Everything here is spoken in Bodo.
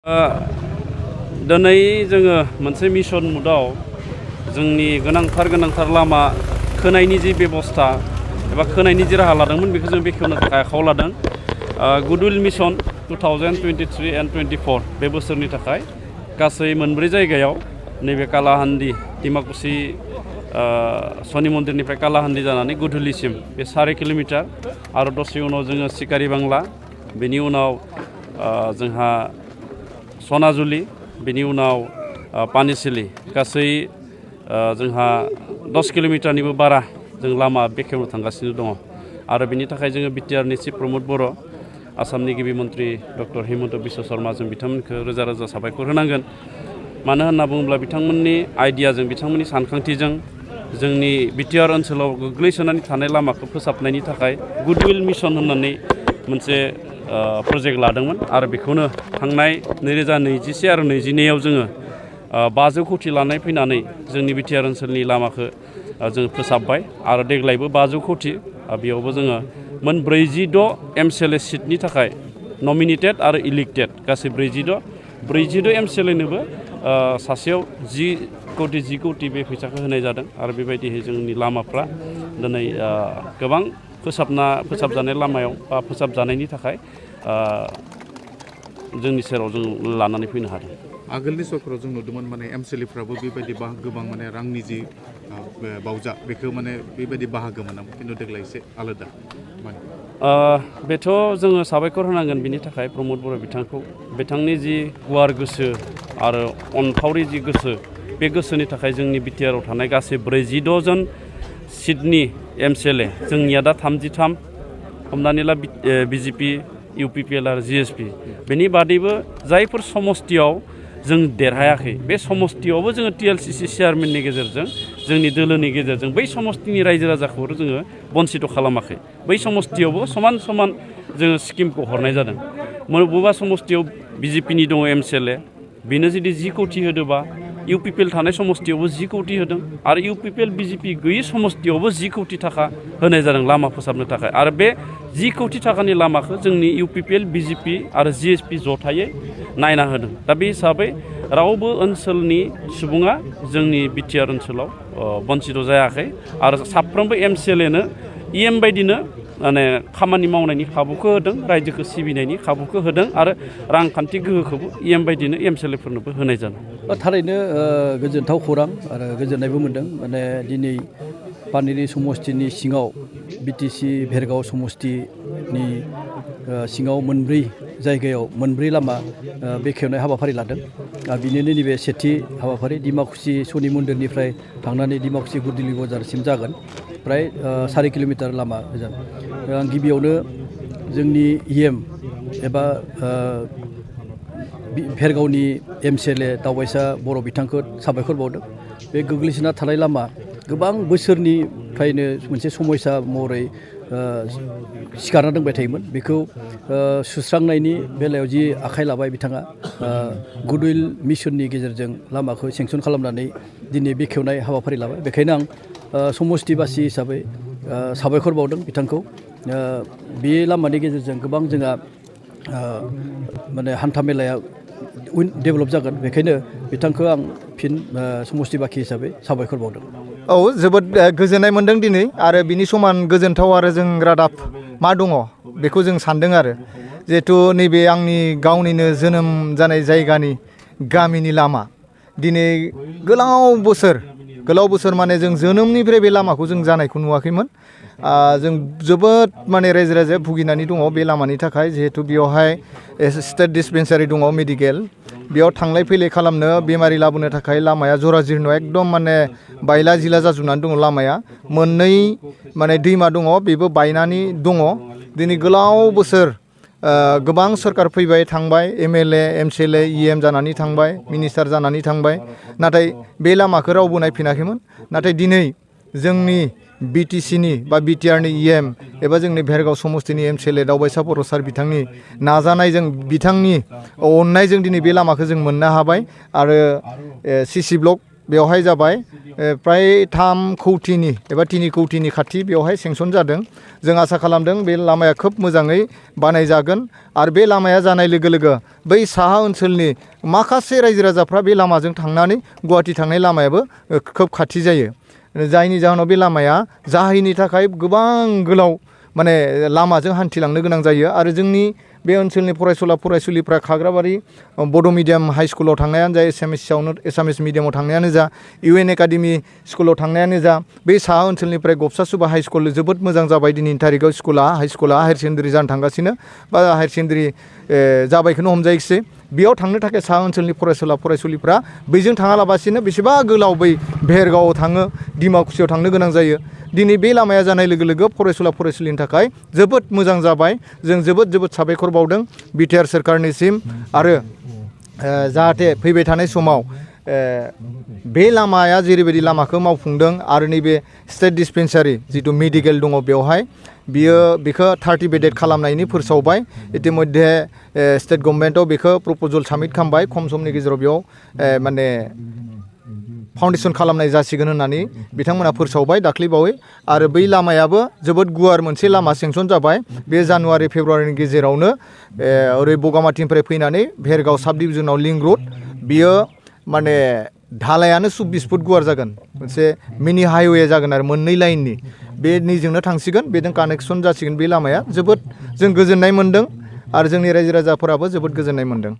दिनै जोङो मोनसे मिशन मुडआव जोंनि गोनांथार लामा खोनायनि जि बेबस्था एबा खोनायनि जि राहा लादोंमोन बेखौ जों बेखेवनो थाखाय आखायाव लादों। गुडविल मिशन 2023 एन्ड 24 बे बोसोरनि थाखाय गासै मोनब्रै जायगायाव नैबे कालाहान्दी डिमाकुसि शनि मन्दिरनिफ्राय कालाहान्दी जानानै गुडविलसिम बे 4 किल'मिटार आरो दसे उनाव जोङो सिकारि बांला, बेनि उनाव जोंहा सनाजुलि, बेनि उनाव पानिसिलि गासै जोंहा 10 किल'मिटारनिबो बारा जों लामा बेखेवनो थांगासिनो दङ। आरो बेनि थाखाय जोङो बिटिआरनि चिफ प्रमद बर', आसामनि गिबि मन्त्रि डक्टर हिमन्त बिश्व शर्मा, जों बिथांमोनखौ रोजा रोजा साबायखर होनांगोन। मानो होनना बुङोब्ला बिथांमोननि आइडियाजों, बिथांमोननि सानखांथिजों जोंनि बिटिआर ओनसोलाव गोग्लैसोनानै थानाय लामाखौ फोसाबनायनि थाखाय गुडविल मिशन होननानै मोनसे प्रजेक्ट लादोंमोन आरो बेखौनो थांनाय 2021 आरो 2022 जोङो 500 कोटि लानाय फैनानै जोंनि बिटिआर ओनसोलनि लामाखौ जों फोसाबबाय आरो देग्लायबो 500 कोटि बेयावबो जोङो मोन 46 एमसिएलए सिटनि थाखाय नमिनेटेड आरो इलेक्टेड गासै 46 एमसिएलएनोबो सासेयाव 10 कोटि बे फैसाखौ होनाय जादों आरो बेबायदिहै जोंनि लामाफ्रा दिनै गोबां फोसाबजानाय लामायाव बा फोसाबजानायनि थाखाय जोंनि सेराव जों लानानै फैनो हादों। आगोलनि सरकाराव जों नुदोंमोन माने एमसिएलएफ्राबो बेबायदि गोबां माने रांनि जि बावजा बेखौ माने बेबायदि बाहागो मोनामोन, खिन्थु देग्लाय एसे आलादा माने बेथ' जोङो साबायखर होनांगोन बिनि थाखाय प्रमद बर' बिथांखौ। बिथांनि जि गुवार गोसो आरो अनफावरि जि गोसो, बे गोसोनि थाखाय जोंनि बिटिआराव थानाय गासै 46 जन सिटनि एमसिएलए, जोंनिया दा 33, हमनानै ला बिजेपि, इउपिपिएल आरो जिएसपि, बेनि बादैबो जायफोर समस्तियाव जों देरहायाखै बे समस्तियावबो जोङो टिएलसिसि चेयारमेननि गेजेरजों, जोंनि दोलोनि गेजेरजों बै समस्तिनि रायजो राजाखौ जोङो बन्सित खालामाखै। बै समस्तियावबो समान जोङो स्किमखौ हरनाय जादों। बबेबा समस्तियाव बिजेपिनि दङ एमसिएलए, बेनो जुदि 10 कोटि होदोंबा इउपिपिएल थानाय समस्तियावबो 10 कोटि होदों आरो इउपिपिएल बिजेपि गैयि समस्तियावबो 10 कोटि थाखा होनाय जादों लामा फोसाबनो थाखाय। आरो बे 10 कोटि थाखानि लामाखौ जोंनि इउपिपिएल, बिजेपि आरो जिएसपि जथायै नायना होदों। दा बे हिसाबै रावबो ओनसोलनि सुबुङा जोंनि बिटिआर ओनसोलाव बन्सित जायाखै आरो साफ्रोमबो एमसिएलएनो इएम बायदिनो माने खामानि मावनायनि खाबुखौ होदों, रायजोखौ सिबिनायनि खाबुखौ होदों आरो रांखान्थि गोहोखौबो इएम बायदिनो एमसिएलएफोरनोबो होनाय जादों। थारैनो गोजोनथाव खौरां आरो गोजोननायबो मोन्दों। माने दिनै पानेरि समस्तिनि सिङाव बिटिसि भेरगाव समस्तिनि सिङाव मोनब्रै जायगायाव मोनब्रै लामा बेखेवनाय हाबाफारि लादों। बिनिनो नैबे सेथि हाबाफारि डिमाकुसि शनि मन्दिरनिफ्राय थांनानै डिमाकुसि गुडविल बाजारसिम जागोन, प्राय 4 किल'मिटार लामा गोजान। आं गिबियावनो जोंनि इएम एबा भेरगावनि एमसिएलए दावबायसा बर' बिथांखौ साबायखर बावदों। बे गोग्लैसोना थानाय लामा गोबां बोसोरनिफ्रायनो मोनसे समस्या महरै सिखारना दोंबाय थायोमोन। बेखौ सुस्रांनायनि बेलायाव जि आखाइ लाबाय बिथाङा, गुडविल मिशननि गेजेरजों लामाखौ सेंसन खालामनानै दिनै बेखेवनाय हाबाफारि लाबाय। बेखायनो आं समस्तिबासि हिसाबै साबायखर बावदों बिथांखौ। बे लामानि गेजेरजों गोबां जोंहा माने हान्था मेलाया डेभेलप जागोन, बेखायनो बिथांखौ आं फिन समस्तिबासि हिसाबै साबायखर बावदों। औ, जोबोद गोजोननाय मोन्दों दिनै, आरो बिनि समान गोजोनथाव आरो जों रादाब मा दङ बेखौ जों सानदों। आरो जिहेथु नैबे आंनि गावनिनो जोनोम जानाय जायगानि गामिनि लामा दिनै गोलाव बोसोर माने जों जोनोमनिफ्राय बे लामाखौ जों जानायखौ नुवाखैमोन। जों जोबोद माने रायजो राजाया भुगिनानै दङ बे लामानि थाखाय। जिहेथु बेयावहाय स्टेट डिस्पेन्सारि दङ, मेडिकेल, बेयाव थांलाय फैलाय खालामनो बेमारि लाबोनो थाखाय लामाया जराजीर्ण, एकदम माने बायला जिला जाजोबनानै दङ लामाया। मोननै माने दैमा दङ, बेबो बायनानै दङ। दिनै गोलाव बोसोर गोबां सरकार फैबाय थांबाय, एमएलए, एमसिएलए, इएम जानानै थांबाय, मिनिस्टार जानानै थांबाय, नाथाय बे लामाखौ रावबो नायफिनाखैमोन। नाथाय दिनै जोंनि बिटिसिनि बा बिटिआरनि इएम एबा जोंनि भेरगाव समस्तिनि एमसिएलए दावबायसा बर' सार बिथांनि नाजानायजों, बिथांनि अननायजों दिनै बे लामाखौ जों मोननो हाबाय। आरो सिसि ब्लक बेवहाय जाबाय प्राय 3 कौटिनि एबा 3 कौटिनि खाथि बेवहाय सेंसन जादों जों आसा खालामदों बे लामाया खोब मोजाङै बानायजागोन आरो बे लामाया जानाय लोगो लोगो बै साहा ओनसोलनि माखासे रायजो राजाफ्रा बे लामाजों थांनानै गुवाहाटि थांनाय लामायाबो खोब खाथि जायो जायनि जाहोनाव बे लामाया जाहैनि थाखाय गोबां गोलाव माने लामाजों हान्थिलांनो गोनां जायो आरो जोंनि बे ओनसोलनि फरायसुला फरायसुलिफ्रा खाग्राबारि बड' मिडियाम हाइ स्कुलाव थांनायानो जा एसामिस मिडियामाव थांनायानो जा UN एकाडेमि स्कुलाव थांनायानो जा बे साहा ओनसोलनिफ्राय गबसासुबा हाइ स्कुल जोबोद मोजां जाबाय दिनैनि थारिखआव स्कुला हाइ स्कुला हायार सेकेन्डारि जानो थांगासिनो बा हायार सेकेन्डारि जाबायखौनो हमजायोसै बेयाव थांनो थाखाय साहा ओनसोलनि फरायसुला फरायसुलिफ्रा बैजों थाङालाबासिनो बेसेबा गोलाव बै भेरगावआव थाङो डिमाकुसियाव थांनो गोनां जायो दिनै बे लामाया जानाय लोगो लोगो फरायसुला फरायसुलिनि थाखाय जोबोद मोजां जाबाय जों जोबोद साबायखर बावदों बिटिआर सोरखारनिसिम आरो जाहाथे फैबाय थानाय समाव बे लामाया जेरैबायदि लामाखौ मावफुंदों आरो नैबे स्टेट डिस्पेन्सारि जिथु मेडिकेल दङ बेवहाय बेखौ 30 बेडेड खालामनायनि फोसावबाय इतिमध्ये स्टेट गभर्नमेन्टआव बेखौ प्रप'जल साबमिट खालामबाय खम समनि गेजेराव बेयाव माने फाउन्डेसन खालामनाय जासिगोन होननानै बिथांमोना फोसावबाय दाख्लैबावै आरो बै लामायाबो जोबोद गुवार मोनसे लामा सेंसन जाबाय बे जानुवारि फेब्रुवारिनि गेजेरावनो ओरै बगामाथिनिफ्राय फैनानै भेरगाव साब डिभिजनाव लिंक रड बियो माने धालायानो 24 फुट गुवार जागोन मोनसे मिनि हाइवे जागोन आरो मोननै लाइननि बे निजोंनो थांसिगोन बेजों कानेक्सन जासिगोन बे लामाया जोबोद जों गोजोननाय मोन्दों आरो जोंनि रायजो राजाफोराबो जोबोद गोजोननाय मोन्दों